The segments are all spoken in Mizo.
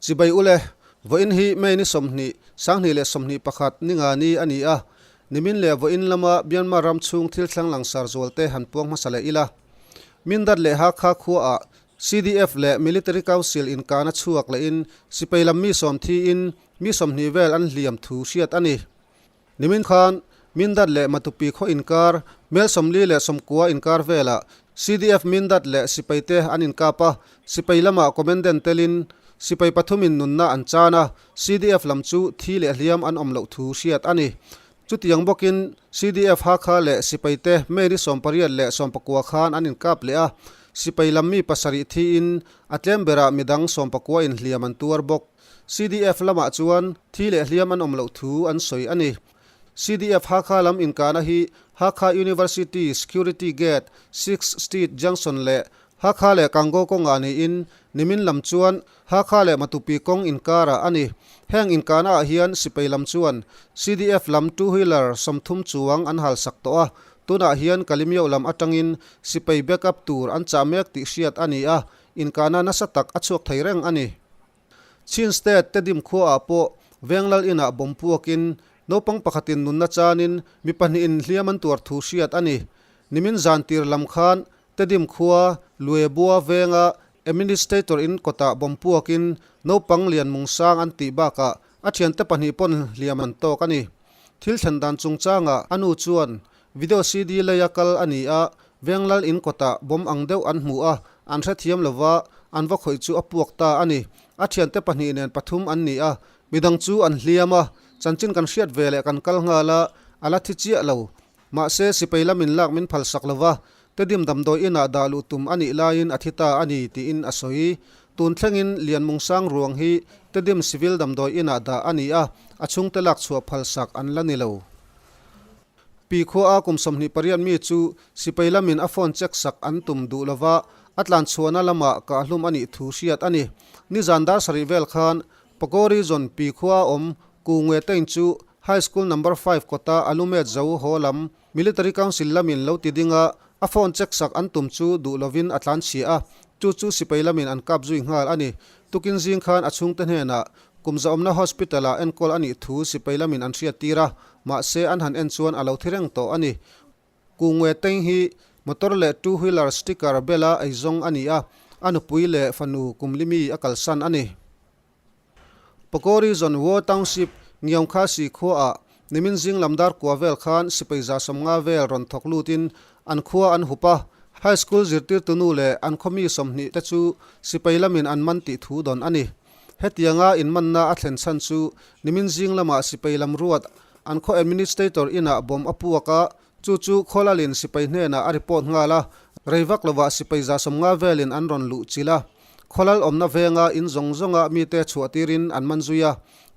Chibai ule, vawiin hi May ni 20, 2021 ninga ni a ni a, nimin leh vawiin lama Myanmar ram chhung thil thlang langsar zualte han puang hmasa leh ila. Mindat leh Hakha khuaah CDF leh Military Council inkana chhuak lehin sipai lam mi sawm thiin mi 20 vel an hliam thu hriat a ni. Nimin khan Mindat leh Matupi khaw inkar, mel 49 inkar velah CDF Mindat leh sipaite an inkap a, sipai lamah commandant telin sipai pathumin nunna an chan a, CDF lam chu thi leh hliam an awm loh thu hriat a ni. Chutiang bawkin CDF Hakha leh sipaite May ni 18 leh 19 khan an inkap leh a, sipai lam mi pasarih thiin a tlem berah midang 19 in hliam an tuar bawk. CDF lamah chuan thi leh hliam an awm loh thu an sawi a ni. CDF Hakha lam inkahna hi Hakha University Security Gate, Sixth Street Junction leh Hakha leh Kango kawngah niin nimin lam chuan Hakha leh Matupi kawng inkarah a ni. Heng inkahna ah hian sipai lam chuan CDF lam two wheeler 30 chuang an halsak tawh a, tunah hian Kalimyo lam atangin sipai backup tur an chah mek tih hriat a ni a, inkahna nasa tak a chhuak thei reng a ni. Chin State Tedim khuaah pawh Venglal inah bomb puakin naupang pakhatin nunna chanin mi pahnihin hliam an tuar thu hriat a ni. Nimin zan tir lam khan Tedim khua Luebua venga Administrator in kawtah bomb puakin naupang lian mungsang an tih bakah a thiante pahnih pawn hliam an tawk a ni. Thil thlen dan chungchangah a nu chuan Video CD leia kal a ni a, Venglal in kawtah bomb ang deuh an hmu a, an hrethiam lova, an va khawih chu a puak ta a ni. A thiante pahnih nen pathum an ni a, midang chu an hliam a, chanchin kan hriat ve leh kan kal nghal a, a la thi chiah lo. Mahse, sipai lamin lak min phalsak lova, Tedim damdawi inah dah luh tum a nih laiin a thi ta a ni, tiin a sawi. Tun thlengin Lianmungsang ruang hi Tedim Civil damdawi inah dah a ni a, a chhungte lak chhuah phalsak an la ni lo. Pi khua a kum 28 mi chu sipai lamin a phone check sak an tum duh lova, a tlan chhuahna lamah kahhlum a nih thu hriat a ni. Nizan dar sarih vel khan Pakori zawn Pi khua a awm Ku Ngwe Tain chu High School Number 5 kawta a lumet zo haw lam Military Council lamin lo ti ding a, a phone check sak an tum chu duh lovin a tlan chhia a, chu chu sipai lamin an kap zui nghal a ni. Tukin zing khan a chhungte hnenah Kum zaawmna hospital ah enkawl a nih thu sipai lamin an hriat tir a, mahse an han en chuan a lo thi reng tawh a ni. Ku Ngwe Teng hi motor leh two wheeler sticker bela eizawng a ni a, a nupui leh fanu kum limi a kalsan a ni. Pakori zawn Wo Township Ngiaungkhasi khuaah nimin zing lam dar kua vel khan sipai 50 vel rawn thawk lutin an khua an hup a, high school zirtirtu nu leh an khaw mi 20 te chu sipai lamin an man tih thu dawn a ni. Hetianga inmanna a thlen chhan chu nimin zing lamah sipai lam ruat an khaw administrator inah bomb a puak a, chu chu Khawlalin sipai hnenah a report nghal a, rei vak lovah sipai 50 velin an rawn luh chilh a. Khawlal awmna venga in zawng zawnga mite chhuah tirin an man zui a,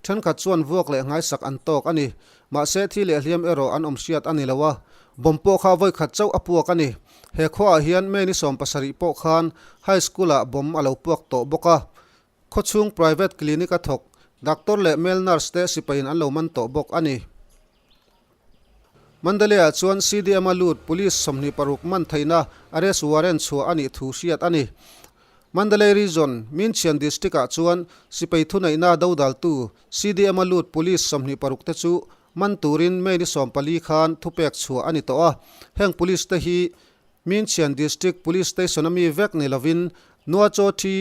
thenkhat chuan vuak leh nghaisak an tawk a ni. Mahse thi leh hliam erawh an awm hriat a ni lo a, bomb pawh kha vawikhat chauh a puak a ni. He khuaah hian May ni 70 pawh khan high school-ah bomb a lo puak tawh bawk a. Khawchhung private clinic a thawk doctor leh male nurse te sipaiin an lo man tawh bawk a ni. Mandalay-ah chuan CDM-a lut police 26 man theihna arrest warrant chhuah a nih thu hriat a ni. Mandalay Region, Minchian District-ah chuan sipai thuneihna dodaltu CDM-a lut police 26 te chu man turin May ni 14 khan thupek chhuah a ni tawh a. Heng police te hi Minchian District Police Station-a mi vek ni lovin Nuachaw-Thi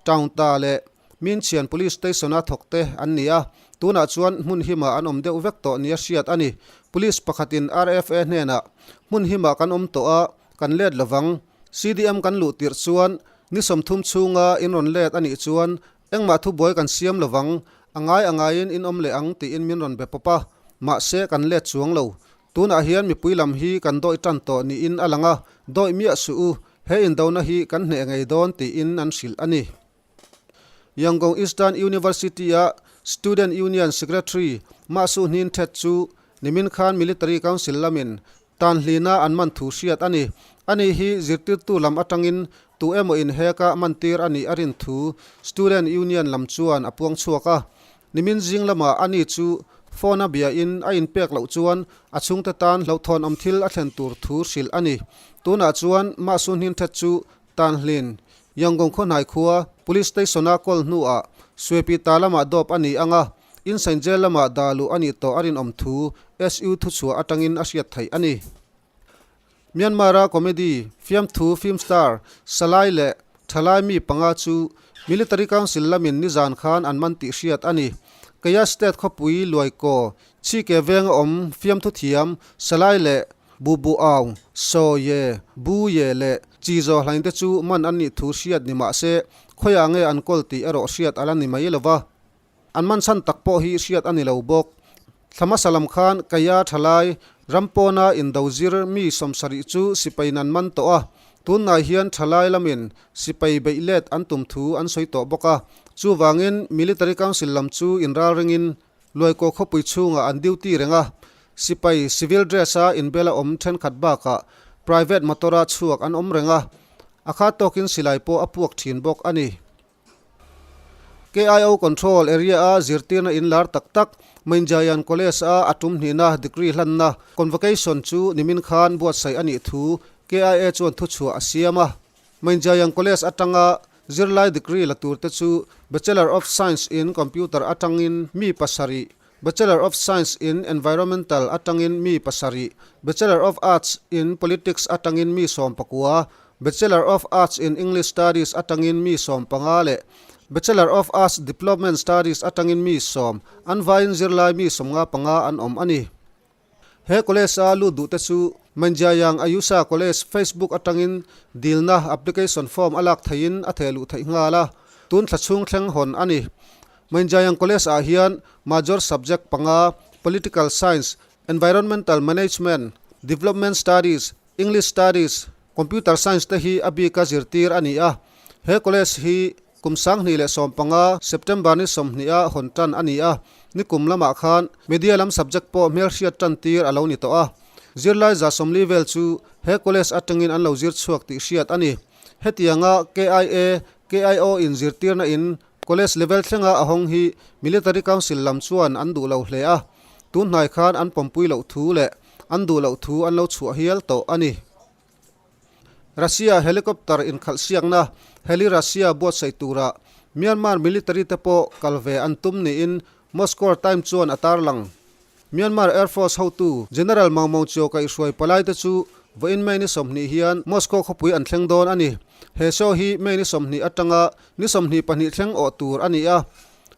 Town-ta leh Minchian Police Station-a thawkte an ni a, tunah chuan hmun himah an awm deuh vek tawh nia hriat a ni. Police pakhatin RFA hnenah, Hmun himah kan awm tawh a, kan let lovang. CDM kan luh tirh chuan ni 30 chhunga in rawn let a nih chuan engmah thubuai kan siam lovang, a ngai a ngaiin in awm leh ang tiin min rawn be pawp a, mahse kan let chuang lo. Tunah hian mipui lam hi kan dawih tan tawh niin a lang a, dawih miah suh u, he indona hi kan hneh ngei dawn tiin an hrilh a ni. Yangon Eastern University-a Student Union Secretary Mah Su Hnin Thet chu nimin khan Military Council lamin tan hlina an man thu hriat a ni. Ani hi zirtirtu lam atangin tu emaw inheka mantir a nih a rin thu Student Union lam chuan a puang chhuak a. Nimin zing lamah ani chu phone a biain a inpek loh chuan a chhungte tan hlauhthawn awm thil a thlen tur thu hrilh a ni. Tunah chuan Mah Su Hnin Thet chu tan hlin Yangon khaw hnai khua Police Station-a call hnuah Suepita lamah dawp a ni ang a, Insain Jail lamah dah luh a nih tawh a rinawm thu SU thuchhuah atangin a hriat theih a ni. Myanmar-a comedy fiamthu film star Salai leh thalai mi panga chu Military Council lamin nizan khan an man tih hriat a ni. Kaya State khawpui Luaikaw Chhike venga awm fiamthu thiam Salai leh Bu Bu Aung, Saw Ye, Bu Ye leh Chi Zaw Hlain te chu man an nih thu hriat ni mah se khawiah nge an kawl tih erawh hriat a la ni mai lo va. An man chhan tak pawh hi hriat a ni lo bawk. Thla hmasa lam khan Kaya thalai ram pawna indo zir mi sawmsarih chu sipai nan man tawh a, tunhnai hian thalai lamin sipai beih let an tum thu an sawi tawh bawk a. Chuvangin Military Council lam chu inral ringin Luaikaw khawpui chhungah an duty reng a, sipai civil dress-a inbela awm thenkhat bakah private motor-a chhuak an awm reng a, a khat tawkin silai pawh a puak thin bawk a ni. KIO Control Area-a zirtirna in lar tak tak Mainjayan College-a a tum hnihna degree hlanna convocation chu nimin khan buatsaih a nih thu KIA chuan thuchhuah a siam a. Mainjayan College atanga zirlai degree la turte chu Bachelor of Science in Computer atangin mi pasarih, Bachelor of Science in Environmental atangin mi pasarih, Bachelor of Arts in Politics atangin mi sawmpakua, Bachelor of Arts in English Studies atangin mi 15 leh Bachelor of Arts Development Studies atangin mi sawm, an vaiin zirlai mi 55 an awm a ni. He college-a lut duhte chu Manjayang Ayusa College Facebook atangin dilna application form a lak theihin a theh luh theih nghal a, tun thla chhung thleng hawn a ni. Manjayang College-ah hian major subject panga, Political Science, Environmental Management, Development Studies, English Studies, Computer Science te hi a bika zirtir a ni a. He college hi kum 2015 September ni 20 a hawn tan a ni a. Nikum lamah khan Media lam subject pawh hmelhriat tan tir a lo ni tawh a. Zirlai 40 vel chu he college atangin an lo zir chhuak tih hriat a ni. Hetianga KIA, KIO in zirtirna in college level thlenga a hawng hi Military Council lam chuan an duh lo hle a. Tunhnai khan an pawmpui loh thu leh an duh loh thu an lo chhuah hial tawh a ni. Russia helicopter inkhalh siakna Heli Russia buatsaih tura Myanmar military te pawh kal ve an tum niin Moscow Time chuan a tarlang. Myanmar Air Force hotu General Maung Maung Kyaw kaihhruai palai te chu vawiin May ni 20 hian Moscow khawpui an thleng dawn a ni. He show hi May ni 20 atanga ni 22 thleng awh tur a ni a.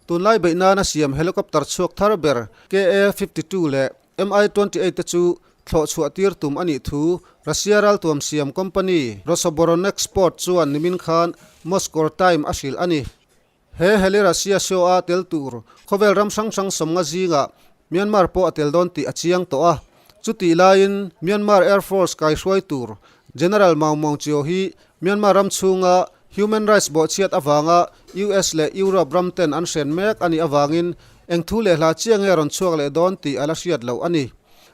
Tunlai beih nana siam helicopter chhuak thar ber KA-52 leh Mi-28 te chu thlawh chhuah tir tum a nih thu Russia raltuam siam company Rosoboronexport chuan nimin khan Moscow Time a hrilh a ni. He heli Russia show-a tel tur khawvel ram hrang hrang sawmnga zingah Myanmar pawh a tel dawn tih a chiang tawh a. Chutih laiin Myanmar Air Force kaihruai tur General Maung Maung Kyaw hi Myanmar ram chhunga human rights bawhchhiat avanga US leh Europe ram ten an hren mek a nih avangin eng thu leh hla chiah nge rawn chhuak leh dawn tih a la hriat loh a ni.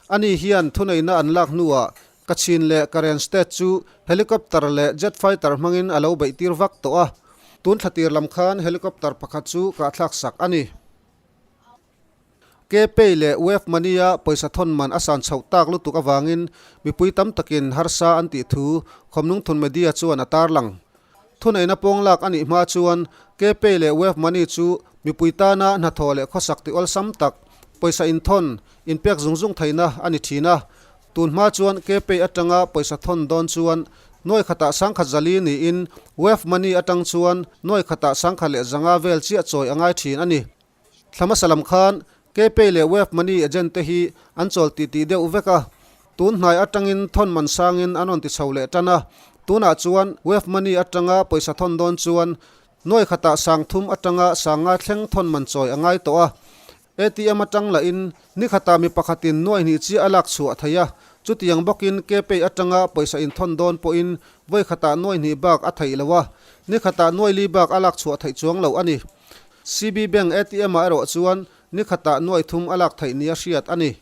Ani hian thuneihna an lak hnuah Kachin leh Karen State chu helicopter leh jet fighter hmangin a lo beih tir vak tawh a. Tun thla tir lam khan helicopter pakhat chu kahthlak sak a ni. Kpay leh Wave Money-a pawisa thawn man a san chhoh tak lutuk avangin mipui tam takin harsa an tih thu Khawmnungthun Media chuan a tarlang. Thuneihna pawng lak a nih hma chuan Kpay leh Wave Money chu mipui tana hnathawh leh khawsak ti awlsam tak, pawisa inthawn, inpek zung zung theihna a ni thin a. Tun hma chuan Kpay atanga pawisa thawn dawn chuan nuai khatah 1040 niin Wave Money atang chuan nuai khatah 1100 vel chiah chawi a ngai thin a ni. Thla hmasa lam khan Kpay leh Wave Money agent te hi an chawl tih tih deuh vek a, tun hnai atangin thawn man sangin an rawn ti chho leh tan a, tunah chuan Wave Money atanga pawisa thawn dawn chuan nuai khatah 3000 atanga 5000 thleng thawn man chawi a ngai tawh a, ATM atang lahin ni khatah mi pakhatin nuai hnih chiah a lak chhuah thei a, chutiang bawkin Kpay atanga pawisa inthawn dawn pawhin vawi khatah nuai hnih bak a theih lo a, ni khatah nuai li bak a lak chhuah theih chuang loh a ni. CB Bank ATM-ah erawh chuan ni khatah nuai thum a lak theih nia hriat a ni.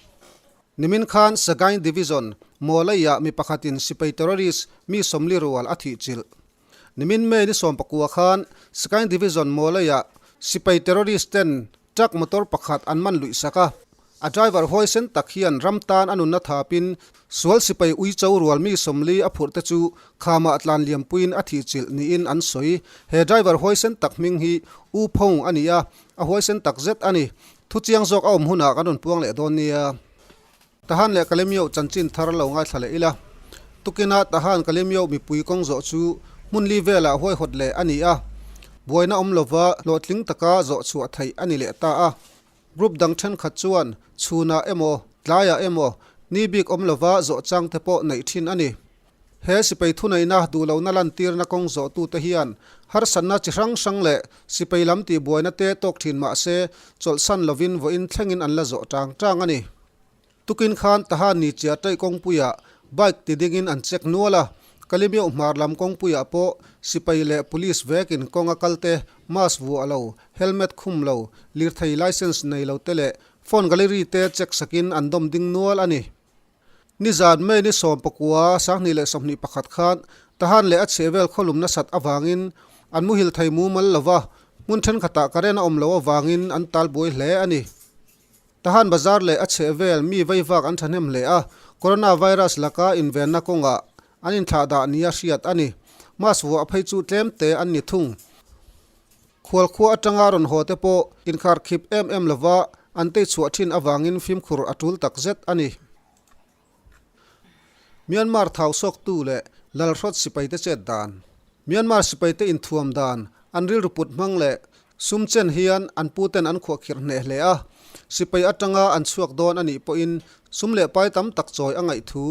Nimin khan Sagaing Division, Mawlaiah mi pakhatin sipai terrorist mi 40 rual a thih chilh. Nimin May ni 19 khan Sagaing Division, Mawlaiah sipai terrorist ten truck motor pakhat an man luih sak a. A driver huaisen tak hian ram tan a nunna thapin sual sipai uicho rual mi 40 a phurh te chu khamah tlan liampuiin a thihchilh niin an sawi. He driver huaisen tak hming hi U Phong a ni a, a huaisen tak zet a ni. Thuchiang zawk a awm hunah kan rawn puang leh dawn nia. Tahan leh Kalemyo chanchin thar lo ngaithla leh ila. Tukina Tahan Kalemyo mipui kawng zawh chu hmun li velah huaihawt leh a ni a, buaina awm lova hlawhtling taka zawh chhuah theih a ni leh ta a. Group dang thenkhat chuan chhunah emaw tlaiah emaw ni bik awm lova zawh chang te pawh neih thin a ni. He sipai thuneihna duhlohna lantirna kawng zawhtute hian harsatna chi hrang hrang leh sipai lam tihbuaina te tawk thin mah se chawlhsan lovin vawiin thlengin an la zawh tang tang a ni. Tukin khan Tahan ni chiah taih kawngpuiah bike ti dingin an check nual a, Kalimeuh hmar lam kawngpuiah pawh sipai leh police vekin kawnga kalte mask vuah lo, helmet khum lo, lirthei licence nei lo te leh phone gallery te check sakin an dawm ding nual a ni. Nizan May ni 19, 2021 khan Tahan leh a chhehvel khawlum nasat avangin an muhil thei mumal lo va, hmun thenkhatah current a awm loh avangin an tal buai hle a ni. Tahan bazar leh a chhehvel mi veivak an thahnem hle a, coronavirus laka invenna kawngah an inthlahdah nia hriat a ni. Mask vuah phei chu tlemte an ni thung. Khualkhua atanga rawn haw te pawh inkharkhip em em lova an tei chhuah thin avangin fimkhur a tul tak zet a ni. Myanmar thau sawktu leh Lalhrawt sipaite chet dan. Myanmar sipaite inthuam dan, an rilru put hmang leh sum chen hian an puten an khuahkhirh hneh hle a. Sipai atanga an chhuak dawn a nih pawhin sum leh pai tam tak chawi a ngaih thu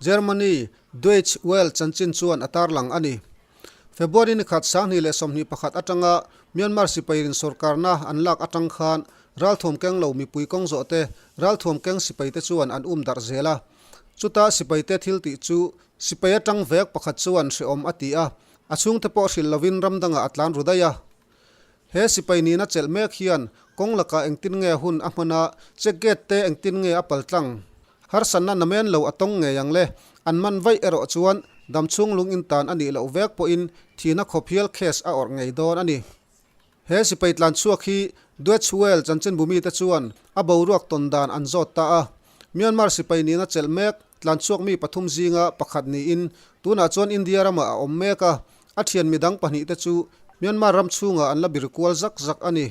Germany Deutsche Welle chanchin chuan a tarlang a ni. February ni khat 2021 atanga Myanmar sipairin sorkarna an lak atang khan ralthuam keng lo mipui kawng zawh te ralthuam keng sipaite chuan an um darh zel a. Chuta sipaite thil tih chu sipai atang vek pakhat chuan hrehawm a ti a, a chhungte pawh hrilh lovin ram dangah a tlan ru daih a. He sipai nihna chelh mek hian kawng lakah engtin nge hun a hman a, check gate te engtin nge a paltlang? Harsatna namen lo a tawng ngei ang le. An man vaih erawh chuan damchhung lung intan a nih loh vek pawhin thihna khawp hial case a awrh ngei dawn a ni. He sipai tlan chhuak hi Deutsche Welle chanchinbu mite chuan a boruak tawn dan an zawt ta a. Myanmar sipai nihna chelh mek tlan chhuak mi pathum zinga pakhat niin tunah chuan India ramah a awm mek a. A thian midang pahnihte chu Myanmar ram chhungah an la bir kual zak zak a ni.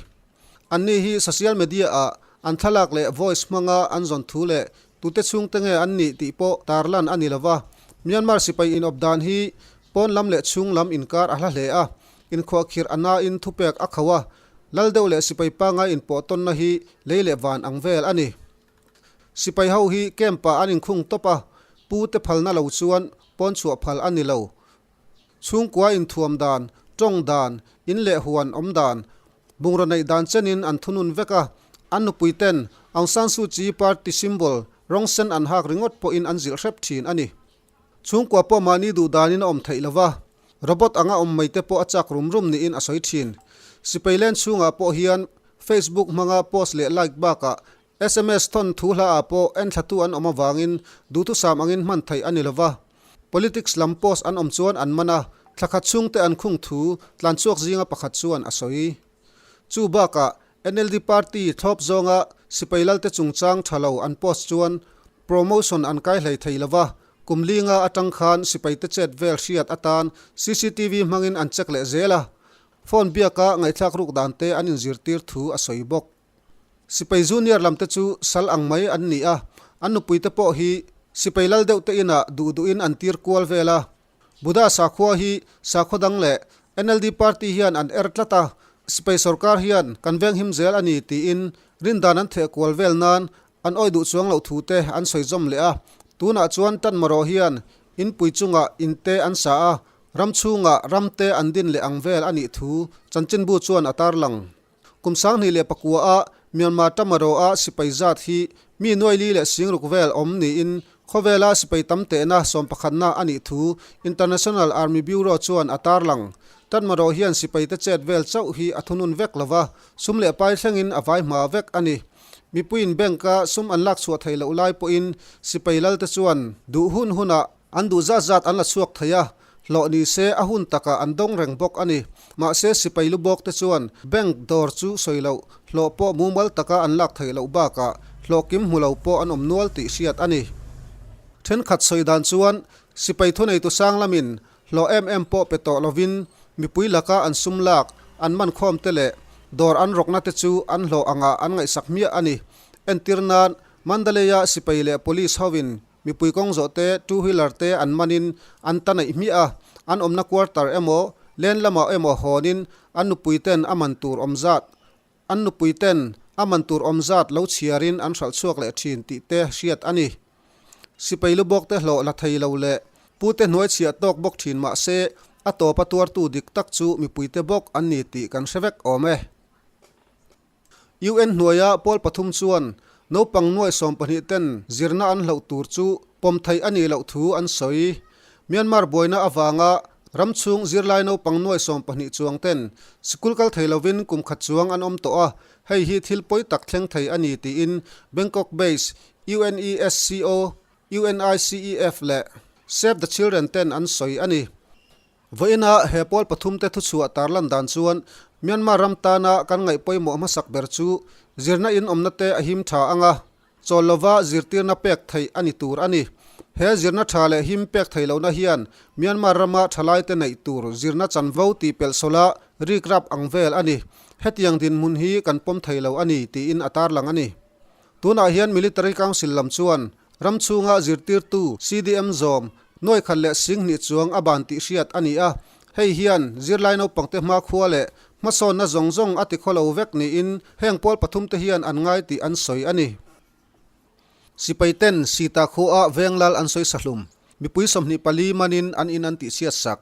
Anni hi social media-ah an thlalak leh voice hmanga an zawn thu leh tute chhungte nge an nih tih pawh tarlan a ni lo va. Myanmar sipai inawp dan hi pawn lam leh chhung lam inkar a hla hle a, inkhuahkhirh a nain thupek a kho a, lal deuh leh sipai pangai inpawh tawnna hi lei leh van ang vel a ni. Sipai ho hi camp-ah an inkhung tawp a, pu te phalna lo chuan pawn chhuah phal a ni lo. Chhungkua inthuam dan, tawng dan, in leh huan awm dan, bungraw neih dan chenin an thunun vek a, an nupui ten Aung San Suu Kyi party symbol rawng sen an hak ringawt pawhin an zilh hrep thin a ni. Chhungkua pawh mahni duh danin a awm theih lova, robot anga awm mai te pawh a chak rum rum niin a sawi thin. Sipai len chhungah pawh hian Facebook hmanga post leh like bakah Sms thawn thu hlaah pawh enthlatu an awm avangin duhthusam angin hman theih a ni lova. Politics lam post an awm chuan an man a, thla khat chhungte an khung thu tlanchhuak zinga pakhat chuan a sawi. Chu bakah NLD party thlawp zawnga sipai lalte chungchang tha lo an post chuan promotion an kai hlei thei lova, kum linga atang khan sipaite chet vel hriat atan cctv hmangin an check leh zel a, phone biaka ngaihthlak ruk dan te an inzirtir thu a sawi bawk. Sipai junior lam te chu sal ang mai an ni a, an nupui te pawh hi sipai lal deuh te inah duh duhin an tir kual vel a. Buddha sakhua hi sakhaw dang leh NLD party hian an er tlat a, sipai sorkar hian kan venghim zel a ni tiin rindan an theh kual vel nan an awih duh chuang loh thu te an sawi zawm leh a. Tunah chuan tan marawh hian inpui chungah in te an sa a, ram chhungah ram te an din leh ang vel a nih thu chanchinbu chuan a tarlang. Kum 2009 a Myanmar Tamaroa sipai zat hi mi nuai li leh singruk vel awm niin khawvela sipai tam tehna sawmpakhatna a nih thu International Army Bureau chuan a tarlang. Tatmaro hian sipaite chet vel chauh hi a thunun vek lova, sum leh pai thlengin a vai hma vek a ni. Mipuiin bank-a sum an lak chhuah theih loh lai pawhin sipai lalte chuan duh hun hunah An duh zat zat an la chhuak thei a, hlawh ni se a hun takah an dawng reng bawk a ni. Mahse sipai lu bawk te chuan bank dawr chu sawi loh, hlawh pawh mumal taka an lak theih loh bakah hlawh kim hmu lo pawh an awm nual tih hriat a ni. Thenkhat sawi dan chuan sipai thuneitu sang lamin hlawh em em pawh pe tawh lovin mipui laka an sum lak, an man khawm te leh dawr an rawkna te chu an hlawh angah an ngaihsak hmiah a ni. Entir nan Mandalay-a sipai leh police hovin Mipui kawng zawh te, two wheeler te an manin an ta neih hmiah a, an awmna quarter emaw, len lamah emaw hawnin an nupui ten a man tur awm zat, an nupui ten a man tur awm zat lo chhiarin an hralh chhuak leh thin tih te hriat a ni. Sipai lu bawk te hlawh la thei lo leh pute hnuai chhiah tawk bawk thin mah se a tawpa tuartu dik tak chu mipuite bawk an ni tih kan hre vek awm e. UN hnuaia pawl pathum chuan naupang nuai 12 ten zirna an hloh tur chu pawm theih a nih loh thu an sawi. Myanmar buaina avanga ram chhung zirlai naupang nuai 12 chuang ten sikul kal thei lovin kum khat chuang an awm tawh a, hei hi thil pawi tak thleng thei a ni tiin Bangkok-based UNESCO, UNICEF leh Save the Children ten an sawi a ni. Vawiina he pawl pathumte thuchhuah tarlan dan chuan Myanmar ram tana kan ngaih pawimawh hmasak ber chu zirna in awmna te a him tha ang a, chawl lova zirtirna pek theih a ni tur a ni. He zirna tha leh him pek theih lohna hian Myanmar rama thalaite neih tur zirna chanvo tih pelh sawla rikrap ang vel a ni. Hetiang dinhmun hi kan pawm thei lo a ni, tiin a tarlang a ni. Tunah hian Military Council lam chuan Ram chhunga zirtirtu CDM zawm nuai khat leh 2000 chuang a ban tih hriat a ni a, hei hian zirlai naupangte hmakhua leh hmasawnna zawng zawng a tikhaw lo vek niin heng pawl pathumte hian an ngai tih an sawi a ni. Sipai ten Sita khuaah Venglal an sawi sahlum, mipui 24 manin an in an tihchhiat sak.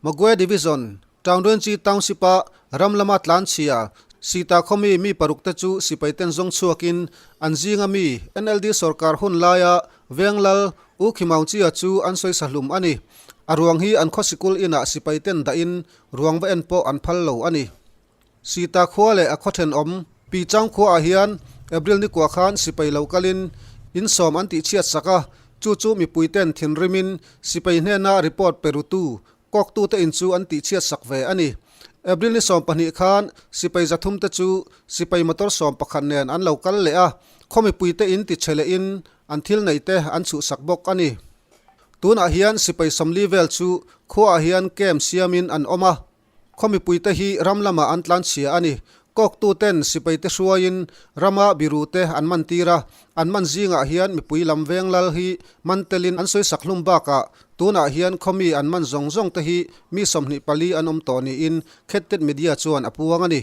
Magwe Division, Taungdwenchi Township-a ram lama tlanchhia Sita khawmi mi paruk te chu sipai ten zawng chhuakin an zinga mi NLD sorkar hun laia Venglal U Khimaungchia chu an sawi sahlum a ni. A ruang hi an khaw sikul inah sipai ten dahin ruang va en pawh an phal lo a ni. Sita khua leh a khaw thenawm Pi Chang khuaah hian April ni kua khan sipai lo kalin in sawm an tihchhiat sak a, chu chu mipui ten thinrimin sipai hnena report pe rutu kawktute in chu an tihchhiat sak ve a ni. April ni 12 khan sipai 300 te chu sipai motor 11 nen an lo kal leh a, khaw mipuite in tichhe lehin an thil neite an chhuhsak bawk a ni. Tunah hian sipai 40 vel chu khuaah hian camp siamin an awm a. Khaw mipuite hi ram lamah an tlanchhia a ni. Kawktuten sipaite hruaiin rama birute an man tir a, an man zingah hian mipui lam veng lal hi man telin an sawisak hlum bakah tunah hian khaw mi an man zawng zawng te hi mi 24 an awm tawh niin Khettet Media chuan a puang a ni.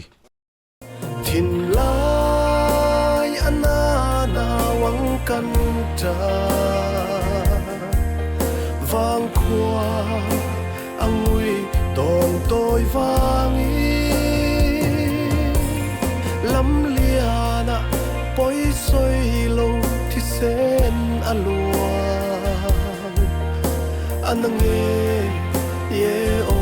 Thinlai a na nau ang kan ta Vangkhua a ngui tawn tawi vangin Lamliana pawi sawi lo thisen a luang a na nge ye aw.